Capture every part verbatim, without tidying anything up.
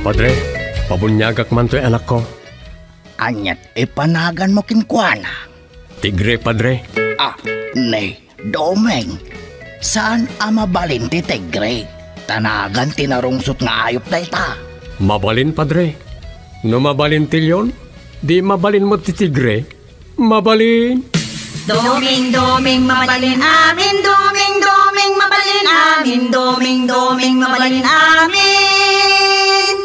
Padre, pabuniagak man toy anakko. Aniat ipanaganmo kenkuana? Tigre, Padre. Ah, ni, Doming, saan a mabalin ti tigre? Ta nagan ti narungsot nga ayup dayta. Mabalin, Padre. No mabalin ti leon, di mabalin met ti tigre. Mabalin. Doming, doming, mabalin amin. Doming, doming, mabalin amin. Doming, doming, mabalin amin.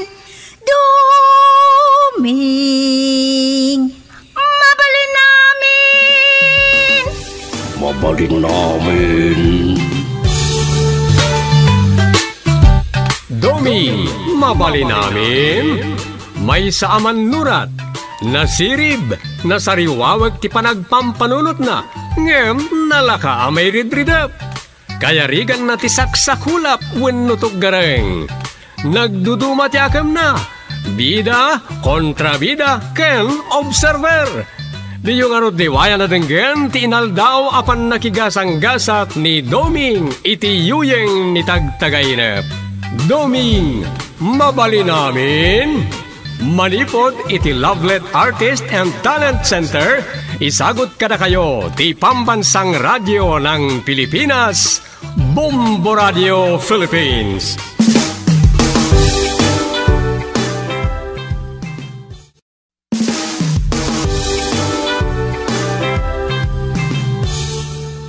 Doming, mabalin amin. Mabalin amin. Doming, mabalin amin. Maysa a mannurat, nasirib, nasariwaweg ti panagpampanunotna, ngem nalaka a mairidridep. Kayariganna ti saksakulap wenno tuggareng. Nagduduma ti akemna, bida, kontrabida, ken observer. Diyo ngarud liwayan a denggen ti inaldaw a pannakigasanggasat ni Doming iti yuyeng ni Tagtagainep. Doming, mabalin amin. Manipud iti Lovelet Artist and Talent Center, isagut kadakayo ti Pambansang Radyo ng Pilipinas, Bombo Radio Philippines.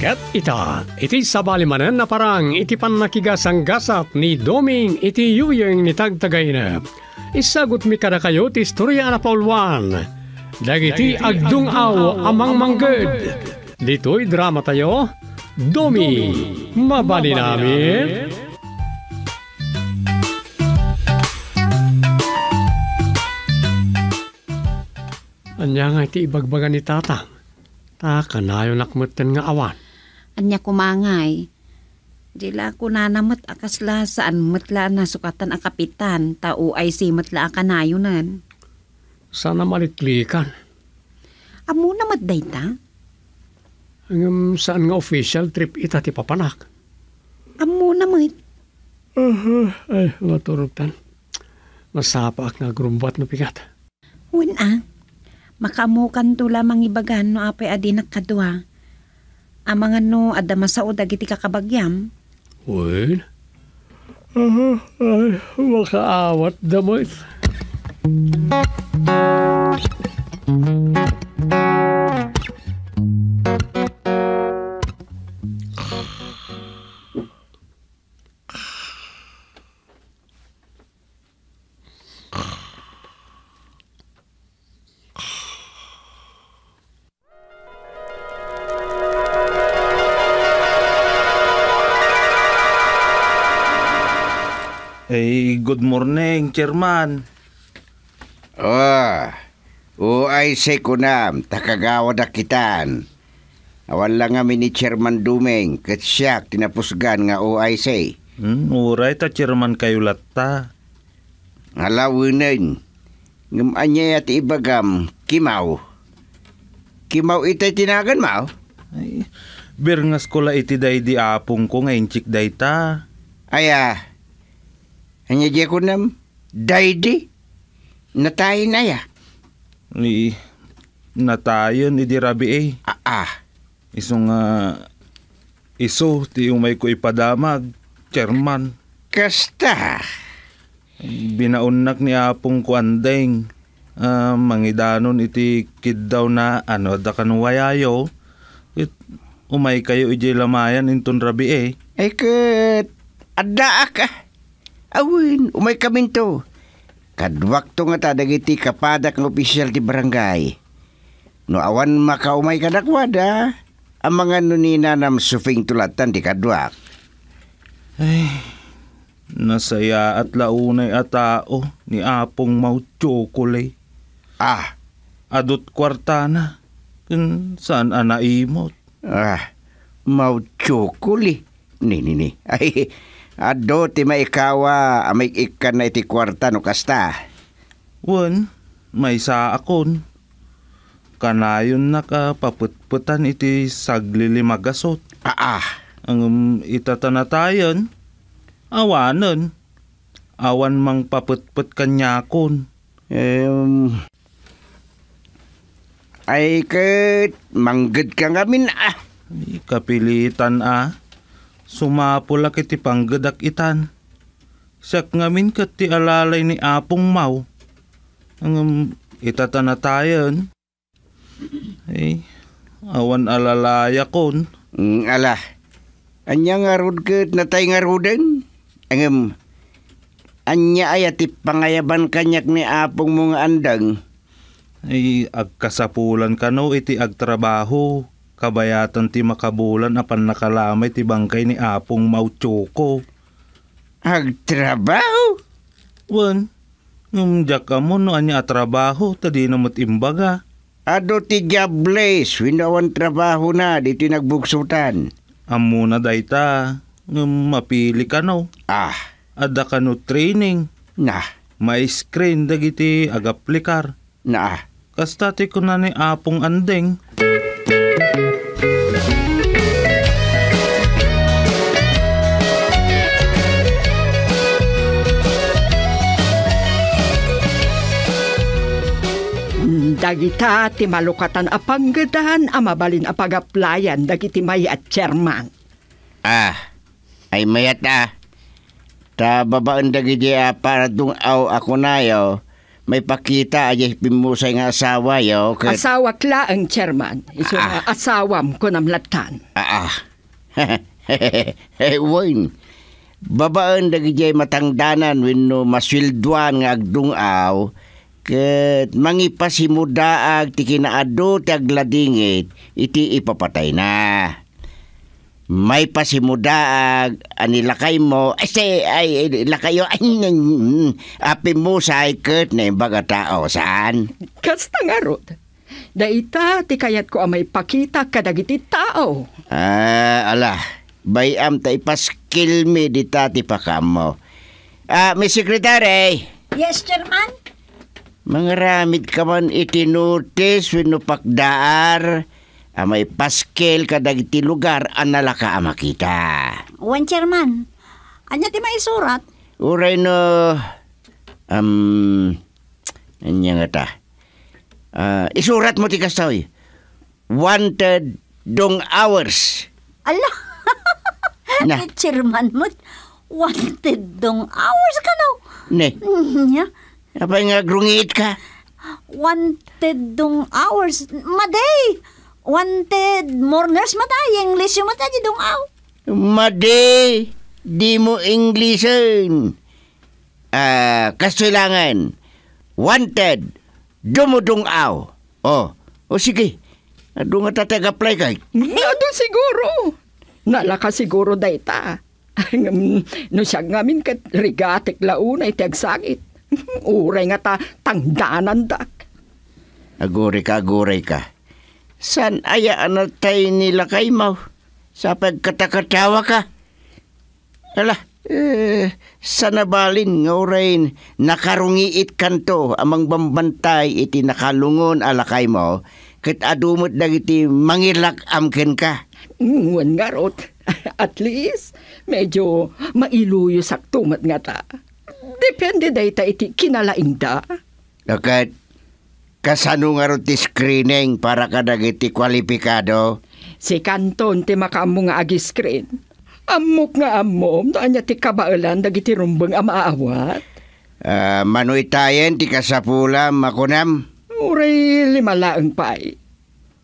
Ket ita, iti sabali manen a parang iti pannakigasanggasat ni Doming iti yuyeng ni Tagtagainep, isagutmi kadakayo ti istoria a napauluan dagiti agdung-aw a mangmangged. Ditoy dramatayo, Doming, mabalin amin. Ania ngay ti ibagbaga ni Tatang? Ta kanayonak metten nga awan. Ania koma ngay? Di la kunana met a kasla saan met la a nasukatan a kapitan, ta O I C met la a kanayonen. Saan a maliklikan? Ammona met dayta? Ngem saan nga official trip ita ti papanak. Ammona met. Aha, ay, maturutan. Masapaak nga agrumbuat no pigat. Wen a, makaammokanto la mangibagan no apay a dinak kadua. Amangan no adda masao dagiti kakabagiam. Wen? Aha, ay, makaawatda met. Ay, good morning, Chairman. Ah, O I C kunam, ta kagawadak itan. Awan la ngamin ni Chairman Doming, ket siak ti napusgan nga O I C. Hmm, uray ta chairman kayo latta. Alawenen. Ngem ania ti ibagam, Kimaw? Kimaw itay ti naganmo? Ay, birngasko la iti daydi apongko nga inchik dayta. Aya, ania diay kunam? Daydi? Natayen aya? Ni, natayen idi rabii. Aa. Isu nga, isu ti umayko ipadamag, Chairman. Kasta? Binaonnak ni apongko Andeng, a, mangidanon iti kiddawna a no adda kanuayayo, ket umaykayo idiay lamayan inton rabii. Ay ket, addaak, a. Awen, umaykaminto. Kaduakto ngata dagiti kapadak nga opisyal ti barangay. No awan makaumay kadakuada, amangan no ni Nanam Supingto lattan ti kaduak. Ay, nasayaat la unay a tao ni Apong Mao Chokole. Ah. Adut kuartana, ken saan a naimot. Ah, Mao Chokole. Ni, ni, ni. Ay, adu ti maikawa a maik-ikkanna iti kuarta no kasta. Wen, maysaakon. Kanayonnak a papetpetan iti saglilimagasut. Aa. Ngem ita ta natayen, awanen. awan mangpapetpet kaniakon. Em, ay ket, manggedka ngamin, ah. Ay, kapilitan, ah. Sumapulak iti panggedak itan. Siak ngamin ket ti alalay ni Apong Mau. Ngem ita ta natayen. Ay, awan alalayakon. Mm, ala. Ania ngarud ket natay ngaruden? Ngem, ania aya ti pangayaban kaniak ni apongmo nga andeng? Ay, agkasapulan kano iti agtrabaho, kabayatan ti makabulan a pannakalamay ti bangkay ni Apong Mau Choco. Agtrabaho? Wen, ngem diak ammo no ania a trabaho, ta dina met imbaga. Adu ti Diables, wenno awan trabahona ditoy nagbugsotan. Ammona dayta, ngem mapili kano. Ah. Adda kano training. Na. Ma-screen dagiti agaplikar. Na. Kasta ti kuna ni Apong Andeng. Dagita ti malukatan a panggedan a mabalin a pag-applyan dagiti mayat, Chairman. Ah, ay mayat a. Ta babaen dagiti a paradung-aw a kunayo, maipakita a diay pimmusay nga asawayo ket Asawak laeng, Chairman. Isu nga Ah. asawam, kunam lattan. Ah, ah. Wen, babaen dagiti matangdanan wenno masueldoan nga agdung-aw, ket mangipasimudaag ti kinaadu ti agladingit iti ipapatayna. Maipasimudaag a ni lakaymo, ay, si, ay, lakayo, ay, mm, a pimmusay ket naimbag a tao, saan? Kasta ngarud, dayta ti kayatko a maipakita kadagiti tao. Ah, ala, bay-am ta ipaskilmi dita ti pakaammo. Ah, Miss Secretary! Yes, Chairman? Mangaramidka man iti notice wenno pakdaar a maipaskil kadagiti lugar a nalaka a makita. Wen, Chairman. Ania ti maisurat? Uray no, um, ania ngata? Ah, isuratmo ti kastoy. Wanted dung-awers. Ala! Na. Ti chairman met, wanted dung-awers kano? Ne. Nya? Apay nga agrungiitka? Wanted dung-awers. Madi! Wanted mourners met, English met, di dung-aw. Madi! Dimo Englisen. Ah, kastoy laengen. Wanted, dumudung-aw. Oh, o sige. Adu nga ta ti ag-apply kay. Adu siguro. Nalaka siguro dayta. Ngem, no siak ngamin ket rigatek la unay ti agsakit. Uray nga ta tangdanandak. Agurayka, agurayka. Saan aya a natay ni lakaymo? Sa pagkatakatawaka? Ala, eh, sanabalin nga uray nakarungiitkanto a mangbambantay iti nakalungon a lakaymo, ket adu met dagiti mangilak-am kenka. Wen ngarud, at least, medyo mailuyosakto met ngata. Depende dayta iti kinalaingda. Ket kasano ngarud ti screening para kadagiti kualipikado? Si Canton ti makaammo nga ag-screen. Ammok nga ammom no ania ti kabaelan dagiti rumbeng a maawat. Ah, mano itayen ti kasapulam a kunam? Uray lima laeng pay.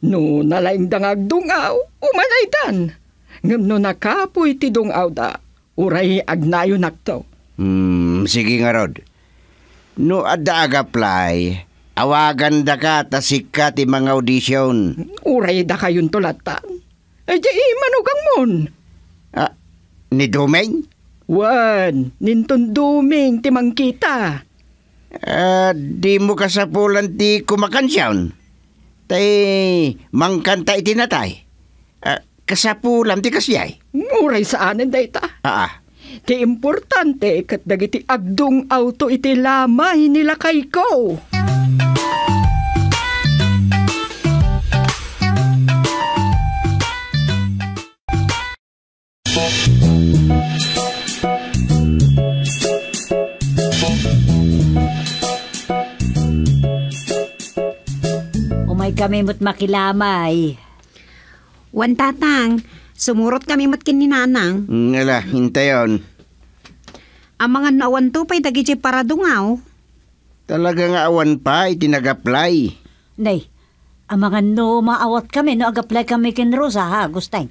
No nalaingda nga agdung-aw, umanaydan. Ngem no nakapuy ti dung-awda, uray agnayonakto. Hmm, sige ngarud. No adda ag-apply, awagandaka ta sika ti mangaudition. Uray dakayonto lattan. Ay, di manugangmon. Ah, ni Dumeng? Wen, ninton Dumeng ti mangkita. Ah, dimo kasapulan ti kumakansion? Tay mangkanta iti natay? Ah, kasapulam ti kasdiay? Uray saanen dayta. Aa. Ti importante ket dagiti agdung-awto iti lamay ni lakayko. Kami met makilamay. Wen, Tatang, sumurot kami met ken ni Nanang. Ngala, intayon. Amangan no awanto pay dagiti paradungaw. Talaga nga awan pay ti nag-apply. Nay, amangan no maawat kami no ag-apply kami ken Rosa, ha, Agustin?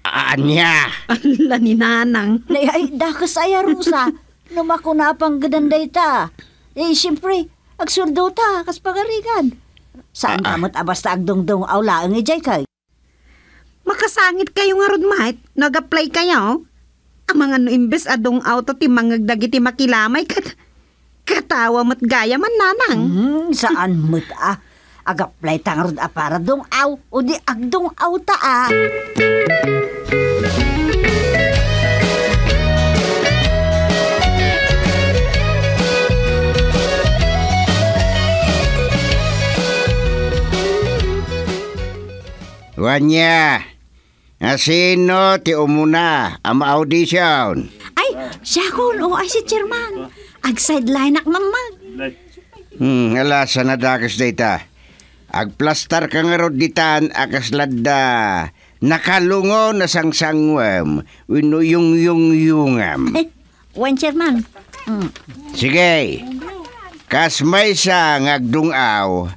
A-, ania? Ala ni Nanang. Nay, ay, dakes aya, Rosa. No makuna a panggedan dayta. Eh, siyempre, agsueldo ta, kas pagarigan. Saan ka met a basta agdungdung-aw laeng idiay kay? Makasangit kayo ngarud, Mike, no ag-apply kayo. Amangan no imbes a dung-aw to ti mangngeg dagiti makilamay ket katawa met gayam, Nanang. Hmm, saan met a. Ag-apply ta ngarud a para dung-aw, o di agdung-aw ta a. Wania, asino ti umuna a ma-audition? Ay, siakon, O I C Chairman. Ag-sideline-ak mamag. Hmm, ala, saan a dakes dayta. Agplastar ka ngarud ditan a kasla adda nakalungon a sangsangwem wenno yungyungyungem. Wen, Chairman. Mm. Sige. Kas maysa nga agdung-aw,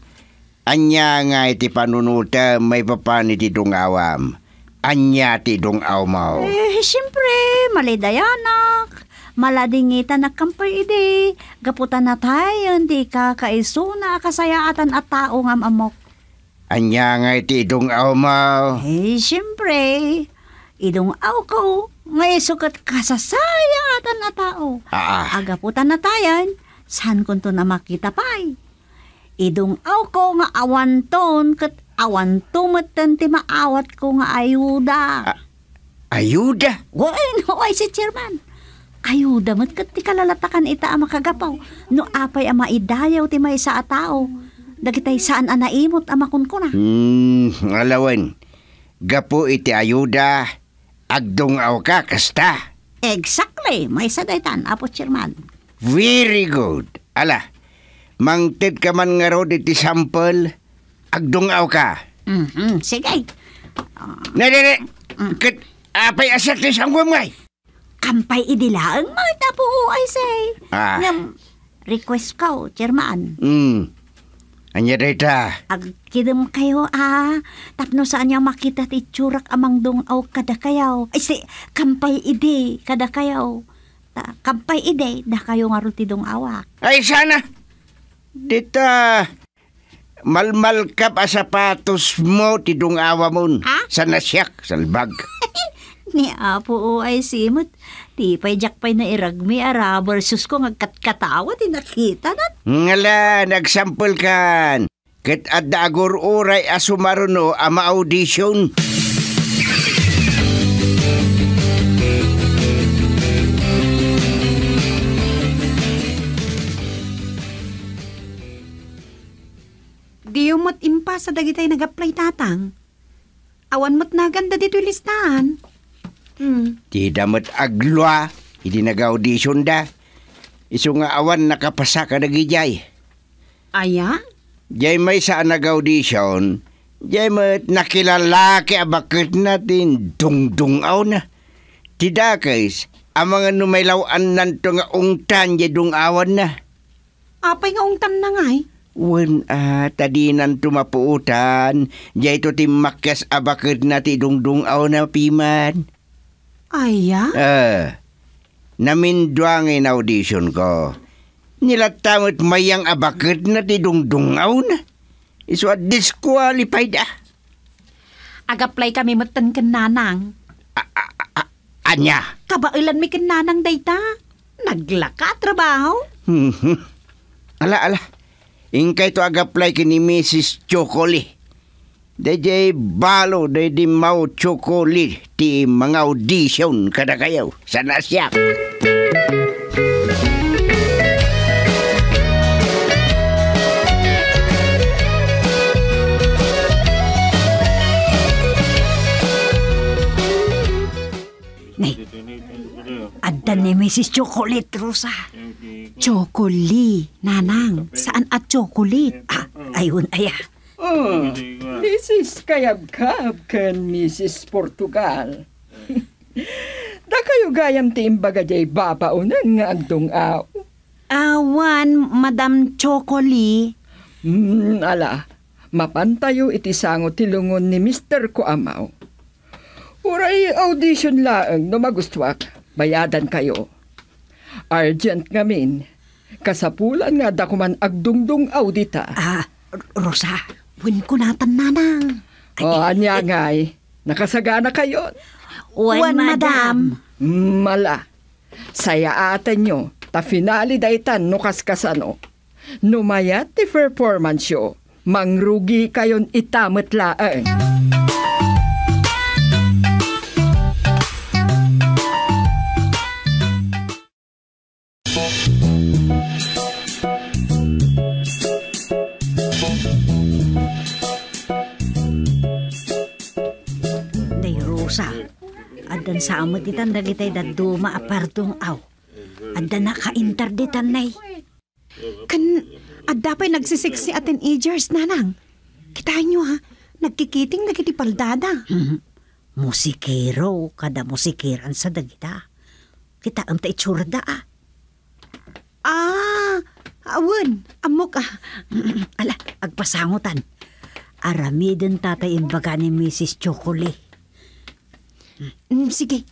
ania ngay ti panunotem maipapan iti dung-awam? Ania ti dung-awmo? Eh, siyempre, malidayanak. Maladingitanak kam pay idi, gapu ta natayen ti ikakaisuna a kasayaatan a tao nga am-ammok. Ania ngay ti idung-awmo? Eh, siyempre, idung-awko nga isu ket kasasayaatan a tao. Aa. A gapu ta natayen, saankonton a makita pay. Idung-awko nga awanton ket awanto metten ti maawatko nga ayuda. A-, ayuda? Wen, O I C Chairman. Ayuda met ket ti kalalatakan ita a makagapu no apay a maidayaw ti maysa a tao dagitay saan a naimut a makunkuna. Hmm, ala wen. Gapu iti ayuda, agdung-awka, kasta? Exactly. Maysa daytan, Apo Chairman. Very good. Ala, mangtedka man ngarud iti sample, agdung-awka. Mhm, sige. Ah. Ne, ne, ne. Mm. Ket apay a siak ti sangwem ngay? Kam pay idi laeng met, Apo O I C. Ah. Ngem, request ko, Chairman. Mm. Ania dayta? Agkidem kayo, a, tapno saan nga makita ti itsurak a mangdung-aw kadakayo. Ay, si, kam pay idi kadakayo. Ta, kam pay idi, dakayo ngarud ti dung-awak. Ay, sana! Dita, malmalkap a sapatosmo ti dung-awamon. Ha? Saan a siak, salbag. Ni Apo O I C met, di pay diak pay nairagmi a rubber shoes ko nga agkatkatawa ti nakitanak. Ngala, nagsampelkan. Ket adda agur-uray a sumaruno a ma-audition. Diyo met impasa dagitay nag-apply, Tatang. Awan met naganda ditoy listaan. Hmm. Dida met aglua idi nag-auditionda. Isu nga awan nakapasa kadagidiay. Aya? Diay maysa a nag-audition, diay met nakilalaki a baketna ti dungdung-awna. Ti dakes, amangan no mailaw-annanto nga ungtan diay dung-awanna. Apay nga ungtanna ngay? Wen, a, ta dinanto mapuotan, diayto timmakkas a baketna ti dungdung-awna piman. Aya? A, namindua nga in-auditionko. Ni latta met mayang a baketna ti dungdung-awna. Isu a disqualified a. Ag-apply kami metten ken Nanang. A, a, a, a, ania? Kabaelanmi ken Nanang dayta. Naglaka a trabaho. Mhm. Ala, ala. Inkayto ag-apply ken ni Misis Chocoli. Daydiay balo, daydi Mao Chocoli ti manga-audition kadakayo. Saan a siak. Nay, adda ni Misis Chocolate, Rosa. Chocoli, Nanang. Saan a chocolate? A, ayun, aya. Oh, Missus Kayabkab ken Missus Portugal. Dakayo gayam ti imbaga diay babaonen nga agdung-aw. Awan, Madam Chocoli. Hmm, ala, mapantayo iti sango ti lungon ni Mister Kuamaw. Uray audition laeng no magustuak, bayadankayo. Urgent ngamin, kasapulan nga adda koman agdungdung-aw dita. Ah, R-, Rosa, wen kunatan, nanang. Ay, oh, ania ngay? Nakasaganakayon? Wen, madam. Mala. Sayaatenyo, ta finale daytan no kaskasano. No mayat ti performance-yo, mangrugikayon ita met laeng. Day Rosa, addan sa met ditan dagitay dadduma a pardung-aw. Adda nakainter ditan, nay. Ken adda pay nagsisiksi a teenagers, nanang. Kitaenyo, ha? Nagkikiting dagiti paldada. Musikero kada musikeransa dagita. Kitaem ta itsurada, a. Ah, awan. Ammok, a. Ala, agpasangotan. Aramiden tatay imbaga ni Missus Chocoli. Mm, sige.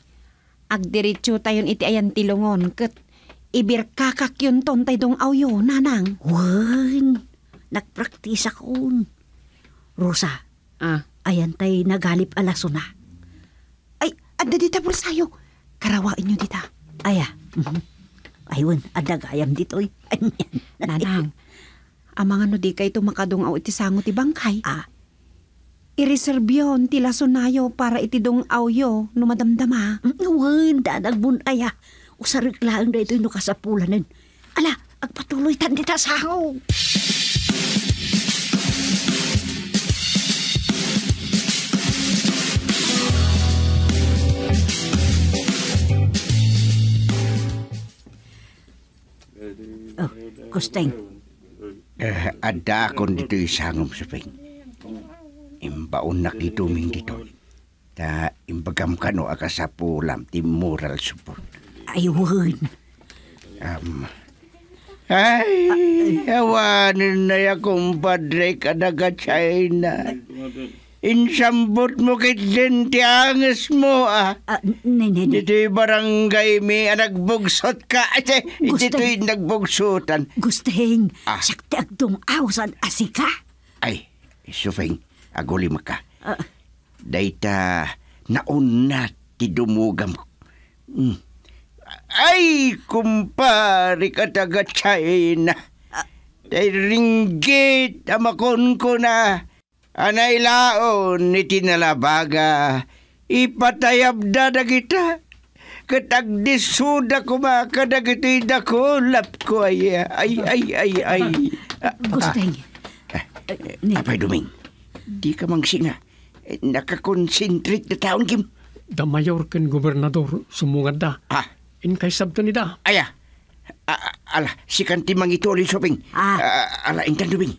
Agdiretsotayon iti ayan ti lungon ket ibirkakakyonton tay dung-awyo, nanang. Wen, nagpraktisakon. Rosa, ah, ayan tay nagalip a lasona. Ay, adda dita bulsayo. Karawaenyo dita. Aya. Mhm. Ay, wen, adda gayam ditoy. Nanang, amangan no dikayto makadung-aw iti sango ti bangkay? Ah, Ireserbion ti lasonayo para iti dung-awyo no madamdama. Mm, wen, daan agbun-aya. Usarek laeng daytoy no kasapulanen. Ala, agpatuloytan dita sango. Oh, Kusteng. Eh, addaakon ditoy sangom, Suping. Imbaonnak ni Doming ditoy. Ta imbagam kano a kasapulam ti moral support. Ay, wen. Am, ay, awanen na ya, kumpadre, kada ka China. Insambutmo ketdin ti angesmo, a. Ah, ne, ne, ne. Ditoy barangaymi a nagbugsotka. Ay, te, Gusteng. Ditoy nagbugsotan. Gusteng, ah, siak ti agdung-aw saan a sika? Ay, Suping, agulimka. Ah. Dayta naunat ti dumugam. Hmm. Ay, kumpare, ka taga China. Ah. Tay ringgit a makunkuna. A nailaon iti nalabaga, ipatayabda dagita, ket agdissoda koma kadagitoy dakulapko, ay, ay, ay, ay, ay. Ah, Gusteng. Ah, eh, ni- Apay Doming, dika mangsinga. Eh, nakakonsentrate da taon, Kim. Da mayor ken gobernador, summungadda. Ah. Inkay sabten ida. Aya, A, a, ala, sikan ti mangituloy, Suping. Ah. A, ala, intan, Doming.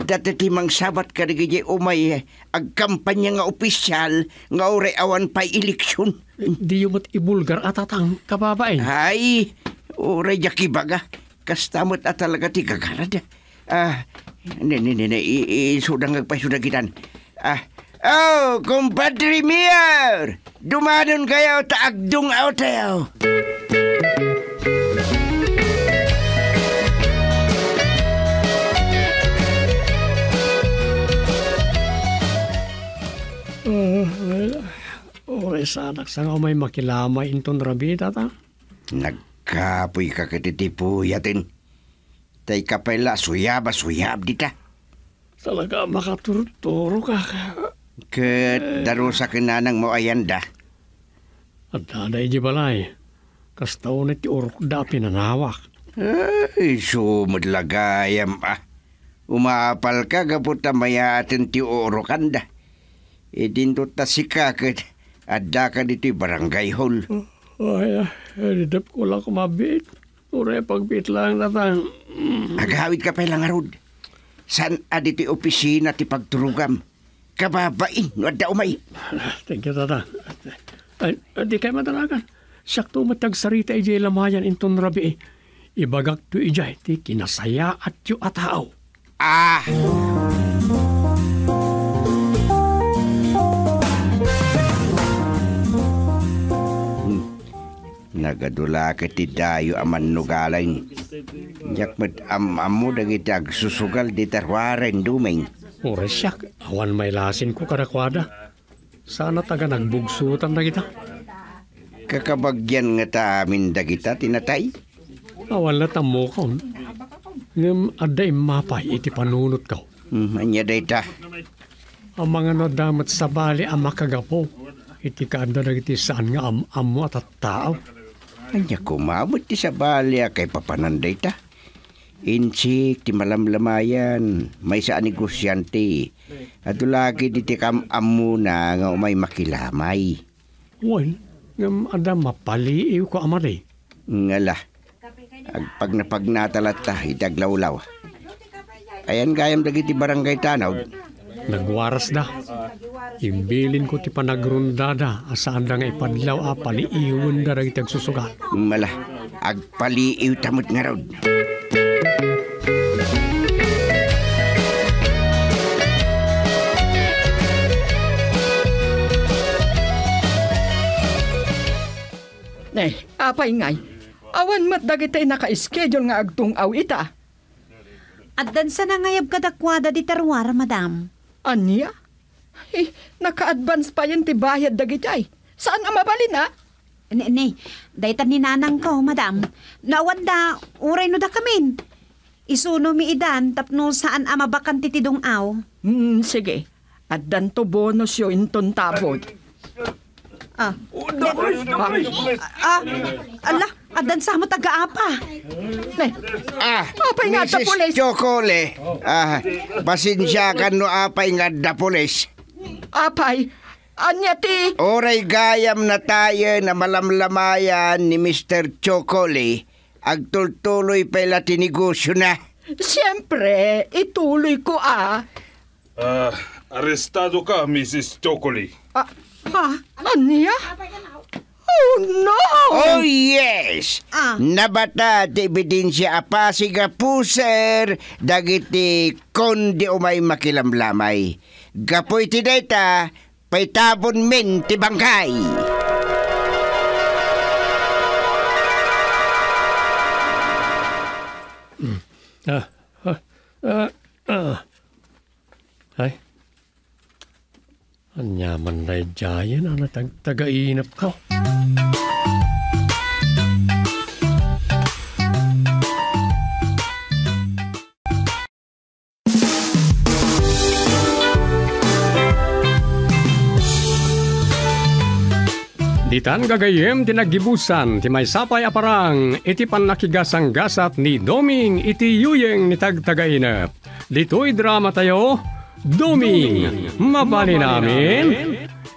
Data ti mangsabat kadagiti umay, eh, agkampanya nga opisyal nga uray awan pay eleksyon. Diyo met ibulgar a tatang, kababain. Ay, uray diak ibaga. Kasta met a talaga ti gagarad. Ah, ne, ne, ne, ne, i-, isuda nga agpayso dagitan. Ah, oh, kumpadre Mayor! Dumanon kayo ta agdung-aw tayo. Ah, uray sanak sa nga umay makilamay inton rabita ta. Nagkapoy ka ket iti puyaten. Tay kapay la, suyab a suyab dita. Talaga, makaturturo ka. Ket darusa ken nanang mo ayanda. Adda da iti balay. Kasta unay ti urokda a pinanawak. Ay, isu met la gayam, a. Umapal ka gapu ta mayaten ti urokanda. Idinto ta sika ket adda ka ditoy barangay hall. Ay, ay, didep ko la kumabit. Uray pagbiit laeng data. Agawid ka pay la ngarud. Saan a ditoy opisina ti pagturogam. Kababain no adda umay. Thank you, Tata. Ay, di kayo madanagan. Siakto met ti agsarita idiay lamayan inton rabii. Ibagakto idiay ti kinasayaatyo a tao. Ah! Hmm. Nagadu la ket ti dayo a mannugalain. Diak met am-ammo dagiti agsusugal dita ruaren, Doming. Uray siak, awan mailasinko kadakuada. Sana taga nagbugsotan dagita. Kakabagian ngata amin dagita ti natay? Awan la tammokon. Ngem adda immapay iti panunotko. Hmm, ania dayta? Amangan no adda met sabali a makagapu iti kaadda dagiti saan nga am-ammo a tattao. Ania koma met ti sabali a kaipapanan dayta? Insik ti malamlamayan, maysa a negosiante. Adu la ket iti kam-ammona nga umay makilamay. Wen, ngem adda mapaliiwko a madi. Ngala, agpagnapagnata latta iti aglawlaw. Ayan gayam dagiti barangay tanod. Nagwarasda. Imbilinko ti panagrundada a saanda nga ipadlaw a paliiwenda dagiti agsusugal. Mala, agpaliiwta met ngarud. Ne, apay ngay? Awan met dagiti naka-schedule nga agtung-aw ita. Addan sanangayab kadakuada dita ruar, madam. Ania? Eh, naka-advance payen ti bayad dagiti ay. Saan a mabalin, a? Ne, ne, dayta ni nanangko, madam. No awan da, uray no dakamin. Isuno mi idan tapno saan a mabakan ti tidong-aw. Hmm, sige. Addanto bonusyo inton tabon. Ah. Ah, ala, addan sa met agaapa. Ne. Ah, Apay nga adda Missus pulis. Chocole. Ah, pasensiakan no apay nga adda pulis. Apay, ania ti? Oray gayam natayen a malamlamayan ni Mister Chocole, agtultuloy pay la ti negosiona. Siempre, ituloy ko a. Ah, arestado ka, Missus Chocoli. Ah, ha? Ania? Oh, no! Oh, yes! Ah. Nabata ti ebidensia a pasig a puser dagiti kundi umay makilamlamay. Gapu iti dayta, paitabon min ti bangkay. Ah, ah, ah, ah. Ay, ania man daydiayen a natagtagainepko? Ditan gagayyem ti naggibusan ti maysa pay a parang iti pannakigasanggasat ni Doming iti yuyeng ni tagtagainep. Ditoy dramatayo, Doming, Mabalin Amin.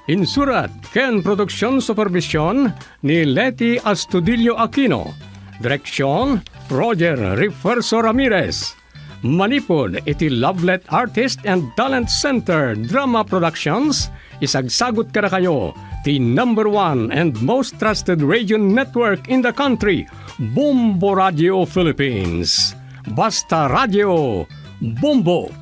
Insurat ken production supervision ni Leti Astudillo Aquino. Direksyon, Roger Refuerzo Ramirez. Manipud iti Lovelet Artist and Talent Center Drama Productions, isagsagut kadakayo ti number one and most trusted radio network in the country, Bombo Radio Philippines. Basta Radio, Bombo!